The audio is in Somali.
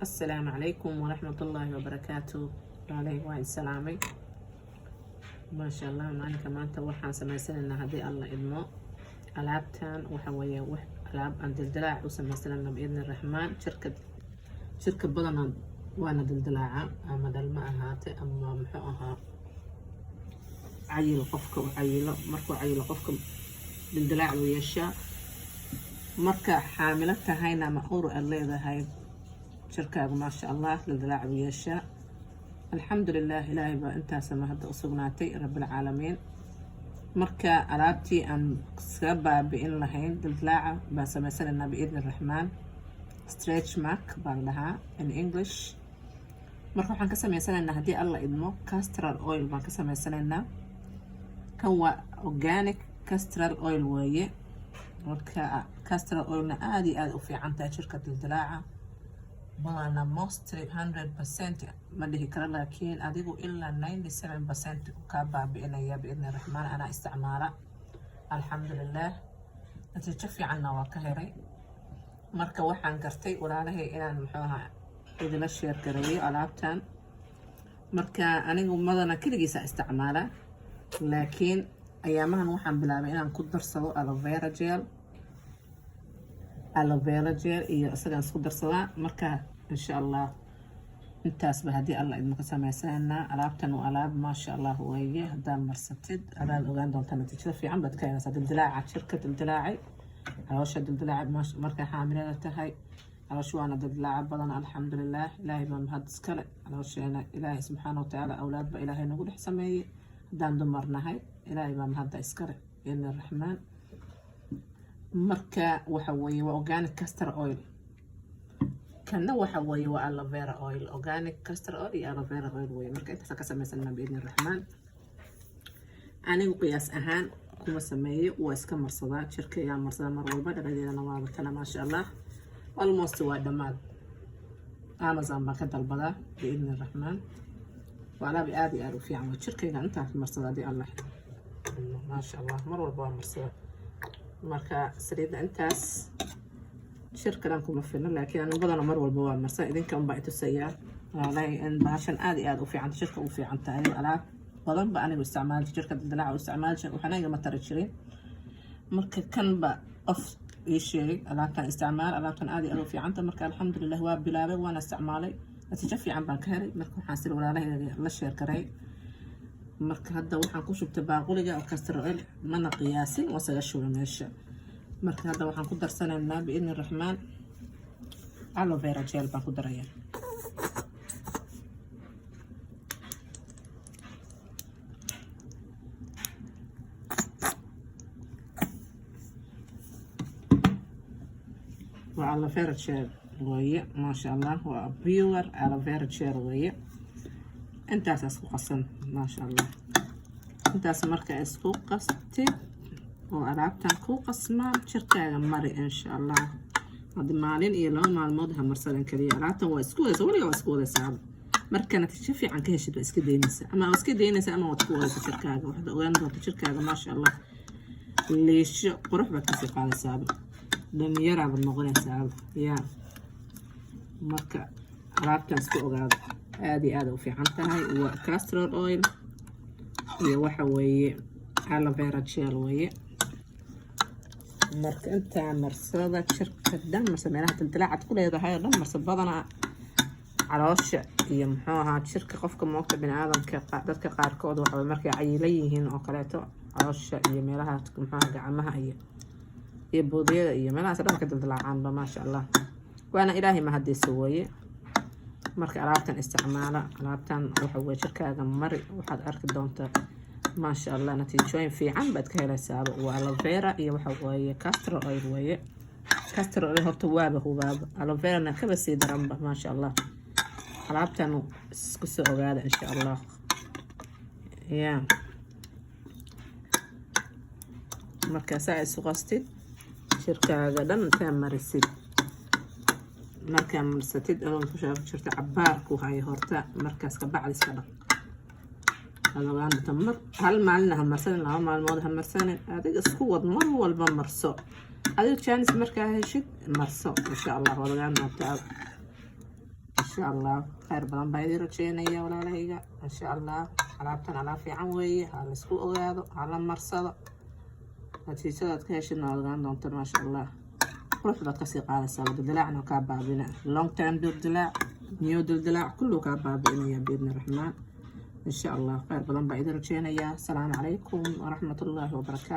Asalaamu calaykum waraxmatullaahi wabarakaatu. Walaalay, waan salaamay. Maasha Allah, maalinka maanta waxaan sameysanaynaa, haddii Alla idmo, alaabtan. Waxa weeye wax alaab aan dildilaac u sameysanayna, biidni Raxmaan. Jirka badana waana dildilaaca, ama dhalma ahaate ama muxuu ahaa cayil. Qofka u cayilo, markuu cayilo qofka dildilaac buu yeeshaa. Marka xaamilo tahayna ama uur aad leedahay, jirkaagu, maasha Allah, dildilaac buu yeeshaa. Alxamdulilah, Ilaahay baa intaasama hadda u sugnaatay, Rabbilcaalamiin. Marka alaabtii aan iskaga baabi'in lahayn dildilaaca baan sameysanaynaa, biidni Raxmaan. Stretch mark baa la dhahaa in English. Marka waxaan ka sameysanaynaa, haddii Alla idmo, castor oil baan ka sameysanaynaa. Kan waa organic castor oil weeye. Marka castor oilna aada iyo aada u fiican tahay jirka dildilaaca badana. Mostly 100% ma dhihi karo, laakiin adigu ilaa 97% kaa baabi'inaya, biidni Raxmaan. Anaa isticmaala, alxamdulilah, natiijo fiicanna waa ka helay. Marka waxaan gartay, walaalahay, inaan muxuu ahaa idila share gareeyo alaabtan. Marka anigu madana keligiisa isticmaala, laakiin ayaamahan waxaan bilaabay inaan ku darsado aloe vera gel. Aloe vera gel iyo isagaan isku darsadaa. Marka insha Allah intaasba, haddii Alla idmo, ka sameysanaa. Alaabtan waa alaab, maasha Allah, weeye. Haddaad marsatid, adaad ogaan doontaa, natiijada fiican baad ka helaysaa. Dildilaaca jirka dildilaacay, caloosha dildilaacay, markay xaamilada tahay caloosha waana dildilaaca badan. Alxamdulilah, Ilaahay baa mahad iskale. Caloosheena Ilaahay subxaana watacaala awlaad ba Ilaahay nagu dhex sameeyey haddaan dumar nahay. Ilaahay baa mahadda iskale, biidni Raxmaan. Marka waxa weeye waa organic castor oil. Kanna waxa weeye waa aloe vera oil. Organic castor oil iyo aloe vera oil weeye. Marka intaasa ka samaysanaa, biidni Raxmaan. Anigu qiyaas ahaan kuma sameeyo, waa iska marsadaa, jirkaygaa marsadaa mar walba. Dhaladeedana waaba kana, maasha Allah, almost waa dhammaad. Amazon baan ka dalbadaa, biidni Raxmaan. Waa alaab aada iyo aada u fiican. Waa jirkayga intaas marsada, haddii Allah, maasha Allah, mar walba waa marsada. Marka saliidda intaas jirkadan kuma filno, laakiin anigu badana mar walba waa marsan. Idinka unbaa itusayaa, walaalahay, in bahashan aada iyo aada u fiicanta, jirka u fiican tahay. Alaab badan ba anigu isticmaali, jirka dildilaaca u isticmaali jir, waxna igama tari jirin. Marka kanba qof ii sheegay, alaabtan isticmaal, alaabtan aada iyo aada u fiicanta. Marka alxamdulilah, waa bilaabay, waana isticmaalay, natiijo fiican baan ka helay. Marka waxaan sida walaalahayga la share garay. Marka hadda waxaan ku shubtay baaquliga oo castor oil, mana qiyaasin, waa saga shubay meesha. Marka hadda waxaan ku darsanaynaa, biidni Raxmaan, aloe vera gel baan ku darayaa. Waa aloe vera gel weeye, maasha Allah, waa pure aloe vera gel weeye. Intaas isku qasan, maasha Allah. Intaas marka isku qastid oo alaabtan ku qasmaan, jirkaaga mari, insha Allah. Haddi maalin iyo 2 maalmood ha marsadan kaliya. Alaabtan waa isku wadaysa, weliga waa isku wadaysaa. Marka natiijo fiican ka heshid, waa iska daynaysa, ama waa iska daynaysa ama waad ku wadaysa jirkaaga. Waxaad ogaan doonta jirkaaga, maasha Allah, liisho qurux baad kasii qaadaysaaba, dhalinyaraabaad noqonaysaaba yaa. Marka alaabtan isku ogaado, aada iyo aada u fiican tahay. Waa castor oil iyo waxa weeye aloe vera gel weeye. Marka intaa marsada, jirka dhan marsa, meelaha dildilaacad ku leedahay oo dhan marsa. Badanaa caloosha iyo muxuu ahaa jirka qofka moogta bini aadamka. Dadka qaarkood waxa markay cayila yihiin oo kaleeto, caloosha iyo meelaha muxuu ahaa gacmaha iyo boodiyada iyo meelahaas dhan ka dildilaacaanba, maasha Allah. Waana Ilaahay mahadiisa weeye. Marka alaabtan isticmaala, alaabtan waxa weye jirkaaga mari, waxaad arki doontaa, maasha Allah, natiijooyin fiican baad ka helaysaaba. Waa aloe vera iyo waxa weeye castor oil weeye. Castor oil horta waaba hubaaba, aloe verana kaba sii daranba, maasha Allah. Alaabtan isku soo ogaada, insha Allah. Ya, marka saa isu qastid, jirkaaga dhan intaa marisid, markaa marsatid adoo ku jirta cabaar ku hayo horta, markaas ka bacdi iska dhaq. Aad ogaan doonta. Mar hal maalina ha marsanin, 2 maalmood ha marsanin, adiga isku wad, mar walba marso. Adiga chance markaa heshid, marso, insha Allah, waad ogaan doontaa. Insha Allah khayr badan baa idiin rajeynaya, walaalahayga. Insha Allah alaabtan alaab fiican weeye. Ha laisku ogaado, ha la marsado. Natiijadaad ka heshidna waad ogaan doontaan. Maasha Allah, qurux baad kasii qaadaysaa. Dildilaacan kaa baabina, long time dildilaac, new dildilaac, kullu kaa baabi'inaya biidni Raxmaan. Insha Allah khayr badan baa idin rajeynayaa. Asalaamu calaykum waraxmatullaahi wabarakaatu.